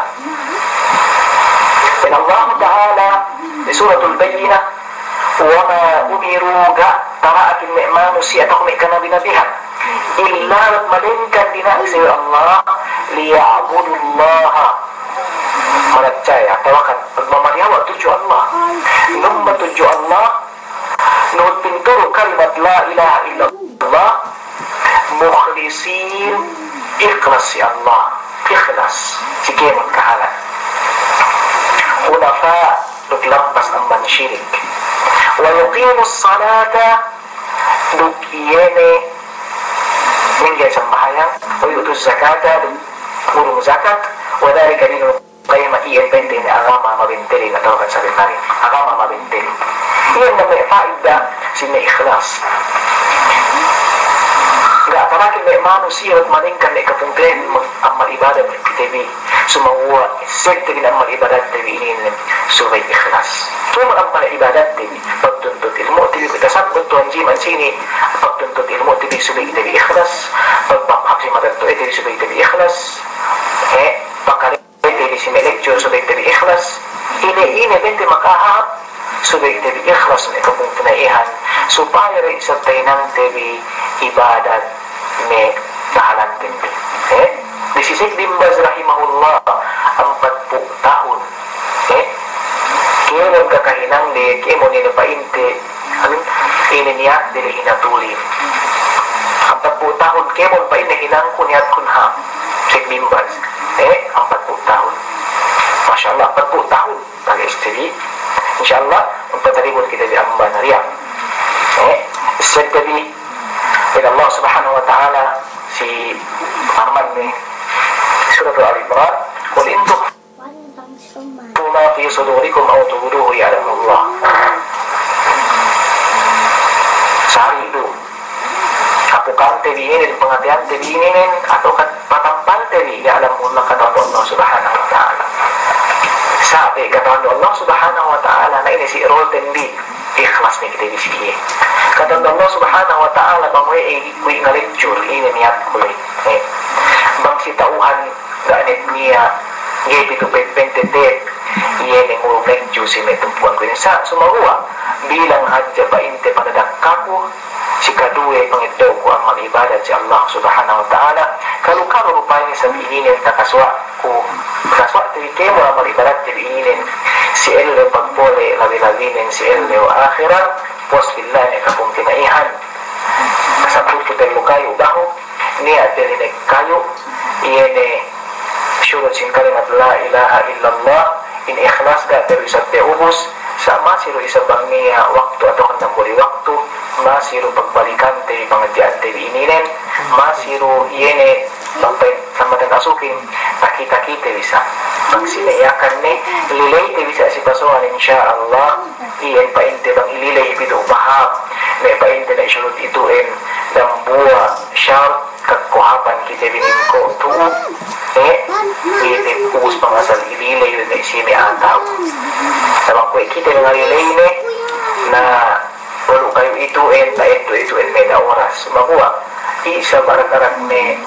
In Allah Ta'ala, di Suratul Bayyinah, وما أمروا, ga' taraak in me' manusiya' atawa me' kanabi-nabihan. إلا, malaingkan dina'ak sin Allah, ليعبدوا الله. Manachaya, atawa kan, magmamariyawa tudju Allah. Nung matudju Allah, nung pinturu kalimat لا إله إلا الله, مخلصين, ikhlas sin Allah. Ikhlas. Sin kēmon kahalan. حنفاء, duk lampas amban shirik. ويقيموا الصلاة, duk iye ne, mangga'i sambahayang, ويؤتوا الزكاة, duk urung zakat, وذلك دين القيمة, iyan pende in agama mabentele, atawa kan sabennarin. Agama mabentele. Iyan na me' faida sin me' ikhlas. Ga' taraak in me' manusiya' malaingkan me' kapungtina'ihan mag-, amal ibadat, magpite bi. Sumagawa', siyat te bi in amal ibadat te bi ini, subay ikhlas. Kēmon amal ibadat te bi, pagtuntut ilmu' te bi, kita sabbut tuwan jiman sini, pagtuntut ilmu' te bi subay te bi ikhlas, pagpaham sin matattu' te bi subay te bi ikhlas, Eh, pangkali te bi si me lecture subay te bi ikhlas. Ini, ini bente makahap subay te bi ikhlas me kapungtina'ihan. Supaya da isab tahinang te bi ibadat me kahalan te bi. Eh, di si Sheikh bin Baz rahimahullah, ampatpū' tahun. Eh, kēmon kakahinang de, kēmon ini pa inte, anu, ini niyat dili hinatuli. Ampatpū' tahun, kēmon pa ini hinang ku niyat kun ha Sheikh bin Baz. Eh, ampatpū' tahun. Masya Allah, ampatpū' tahun. Pag-istri. Insya Allah, magpatalibun kita di amban riya. Eh, setelah Allah Subhanahu wa Ta'ala, si Arman ni Surah Al-Imran, قل إن تخفوا ما في صدوركم أو تبدوه يعلمه الله. Sari du. Apukan te bi ini, pangatian te bi ini, atawa kan patampal te bi, ya'lamuhu Allah, katan Allah Subhanahu wa Ta'ala. Sa' katan Allah Subhanahu wa Ta'ala, na ini si role te bi, ikhlas ni kita di siya. Katan Allah Subhanahu wa Ta'ala, bang we, eh, kuy ngalecture, ini niyat ku le. Eh. Bang si tauhan, ga' niyat niya, ga'i pitu pe-, pente te, iye ne ngurung lecture si me tumpuan ku ini. Sa', sumagawa', bilang hadja pa inte panagdakka ku, si kaduwe pangiddaw ku amal ibadat si Allah Subhanahu wa Ta'ala, kalu-kalu rupa ini sa' ini ne takaswa' ku, takaswa' te bi kēmon amal ibadat te bi ini ne, si ellew pagpole, labi-labi ne si ellew akhirat, puas billah ne kapungtina'ihan. Sa' pupu tellu kayu bahu, niyat dili ne kayu, iye ne, shurut sin kalimat la ilaha illallah, in ikhlas ga' te bi isab te ubus, sa' masi du isab bang niya waktu atawa kan tambuli waktu, masi du pagbalikan te bi pangadjian te bi ininen, masi du iye ne, sampay, sampay asukin, taki-taki te bi sa'. Bang sila yakan ne, lilay te bi sa' si pasoan, insya Allah, iyan pa inte bang ililay pitu bahap, me pa inte na shurut itu in, dambuwa', shart, kagkuhapan kita binin ko tuud, eh, ini ubus pangasal ililay yun na isi may ataw. Sabab kuwe' kita nga ililay ini, na walu' kayu itu, eh, ta itu, itu, eh, may da oras. Maguwa', isa barak-barak may,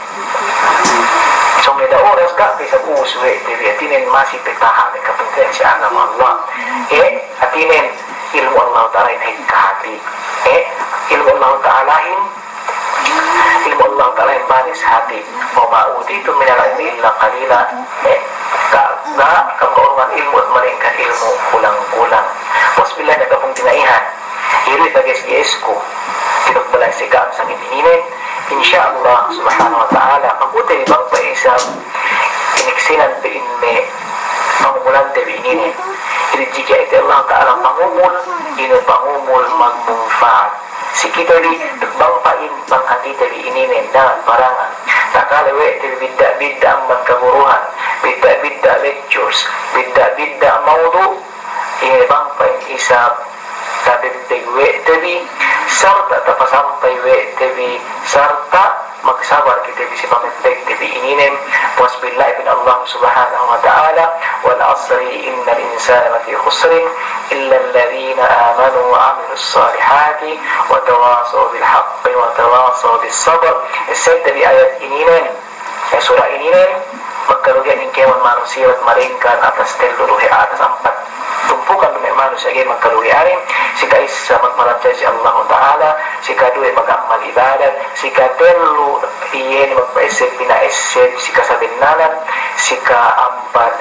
so may da oras ka, kaysa ubus we', di, di, hātinen masi petaha, may kapungtina'an sin agama Allah. Eh, hātinen, ilmu' Allah Ta'ala in hikahati. Eh, ilmu' Allah Ta'ala in Ilmu' Allah Ta'ala in baris hati. وما أوتيتم من العلم إلا قليلا. Eh, ga', ga' kamu kaurungan ilmu' malaingkan ilmu' kulang-kulang. Puas billah na kapungtina'ihan. Iri tages yes ku. Tinukbalan sin kaam sa' in ininen. Insya Allah Subhanahu wa Ta'ala, pag'ubus bang pa isab iniksinan pa in me pangumulan te bi ininen. Iri jika iti Allah Ta'ala pangumul, ini pangumul magmunfaat. Si kita di, bang pa in, bang hati te bi ini nenda, barangan. Takale we' te bi bidda'-bidda' amban kaguruhan, bidda'-bidda' lectures, bidda'-bidda' mawdu', ini bang pa in isab, tabibbig we' te bi, sarta' tapasampay we' te bi, sarta' magsabar kita bi si pamipig te bi ininen, puas billah in Allah Subhanahu wa Ta'ala, والعصر إن الإنسان لفي خسر إلا الذين آمنوا وعملوا الصالحات وتواصوا بالحق وتواصوا بالصبر. Isab te bi ayat ininen, eh, sura ininen, magkarugian in kēmon manusiya' malaingkan atas tellu duhi atas ampat. Tumpukan dume manusiya' ga'i magkarugian ini, sikaisa magparachaya sin Allah Ta'ala, sikaduwe mag-amal ibadat, sikatellu iye ini magpaeseb pinaeseb sin kasabunnalan, sikaampat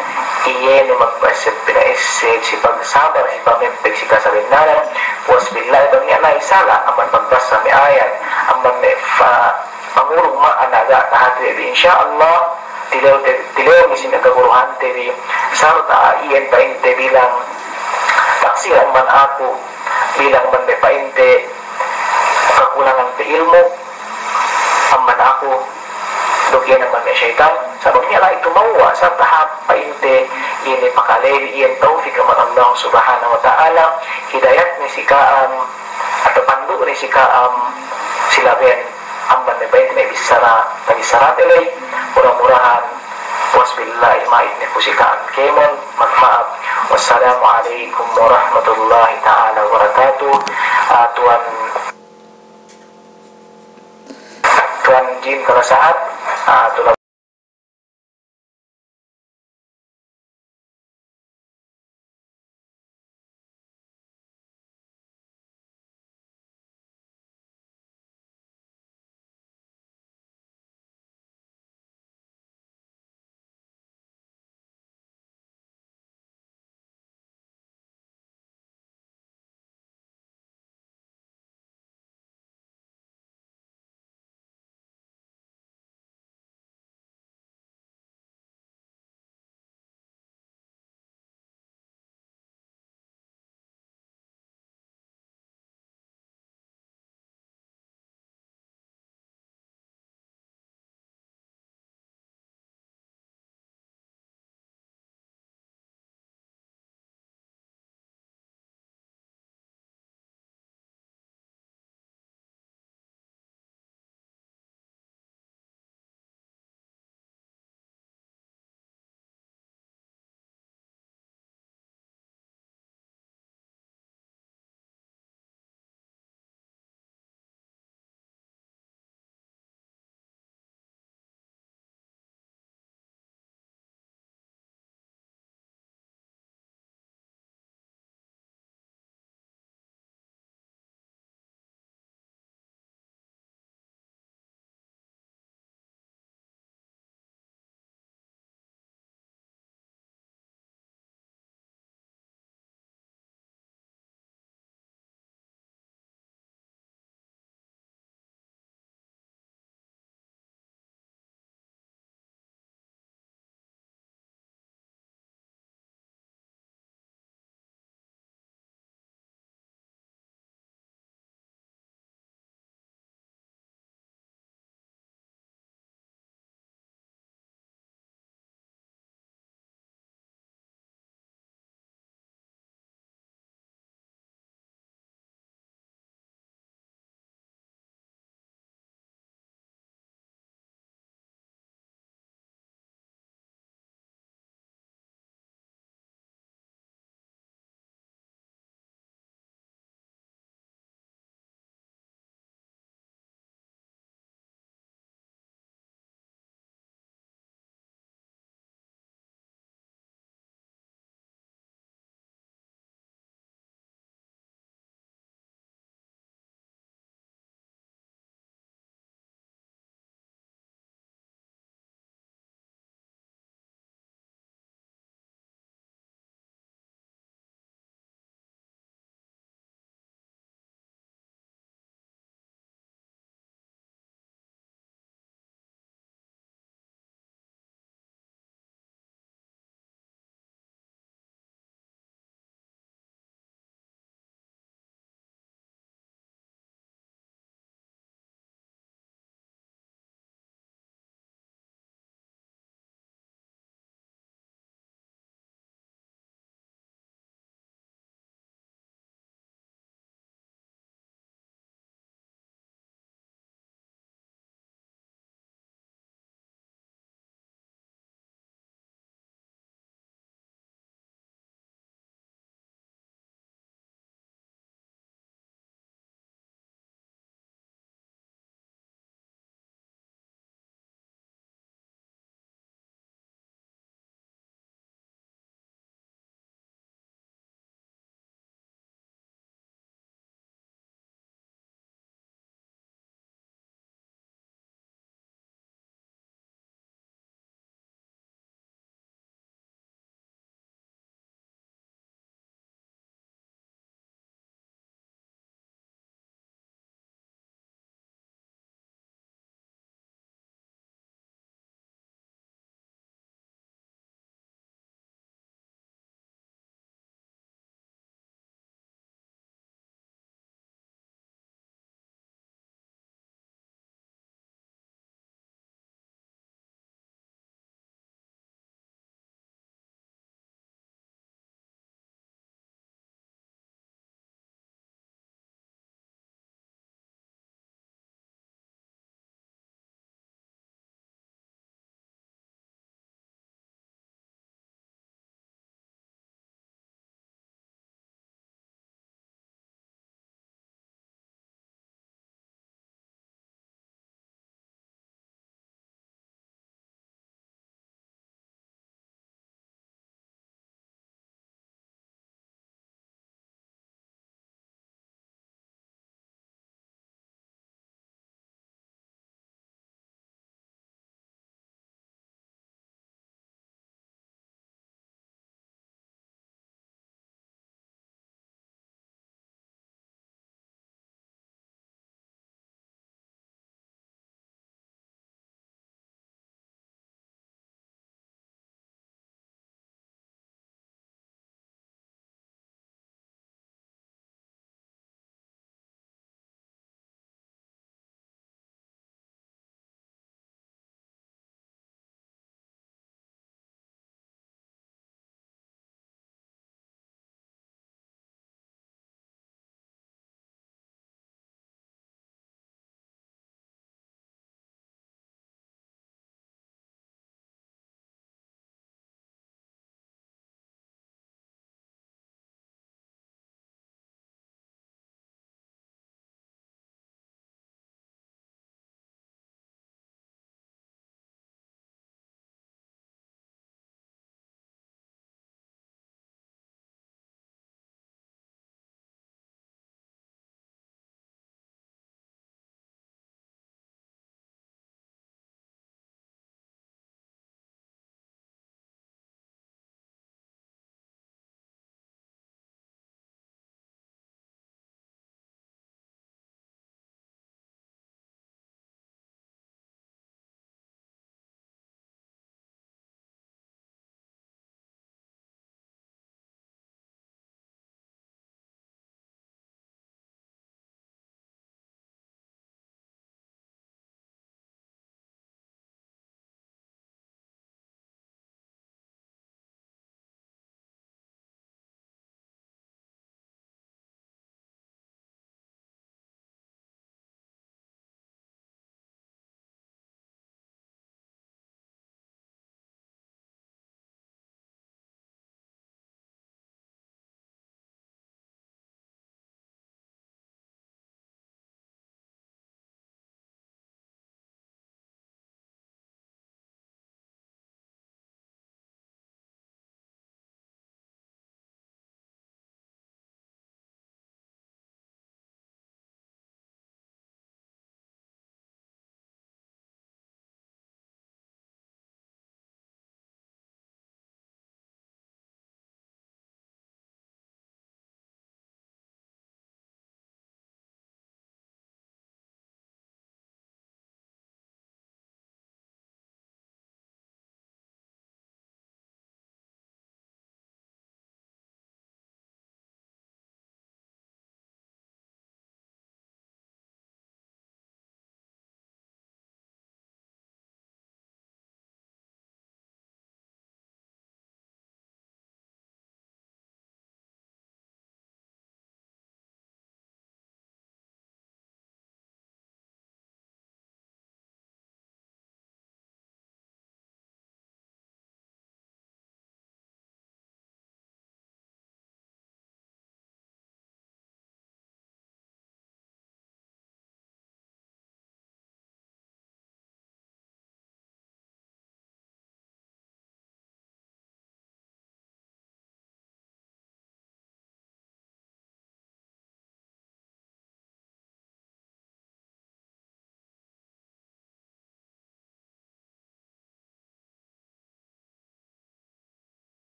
iye ini magpaeseb pinaeseb sin pagsabar, sin pamipig sin kasabunnalan, puas billah bang niya na isala, amban pagbasa me ayat, amban me fa-, pangurung ma anaga tahatu bi, insya Allah, tilew te, tilew mi sin kaguruhan te bi, sarta' iyan pa in te bilang taksir amban aku, bilang man me pa in te kakulangan te ilmu', amban aku, duk iyan amban me saytan, sabab niya lahi tumawa, sarta' ha pa in te, ini pakalebi iyan tawfik amban Allah Subhanahu wa Ta'ala, hidayat ni si kaam, atawa pandu' ni si kaam, sila ben, amban me pa in te me bichara, tabichara te lay, mura-murahan, puas billah, imaid ni ku si kaam kēmon, magmaap. Wassalamu alaykum warahmatullahi ta'ala wabarakatuh. Ah, Tuan, Tuan Jim Kalasahan, ah, Tuan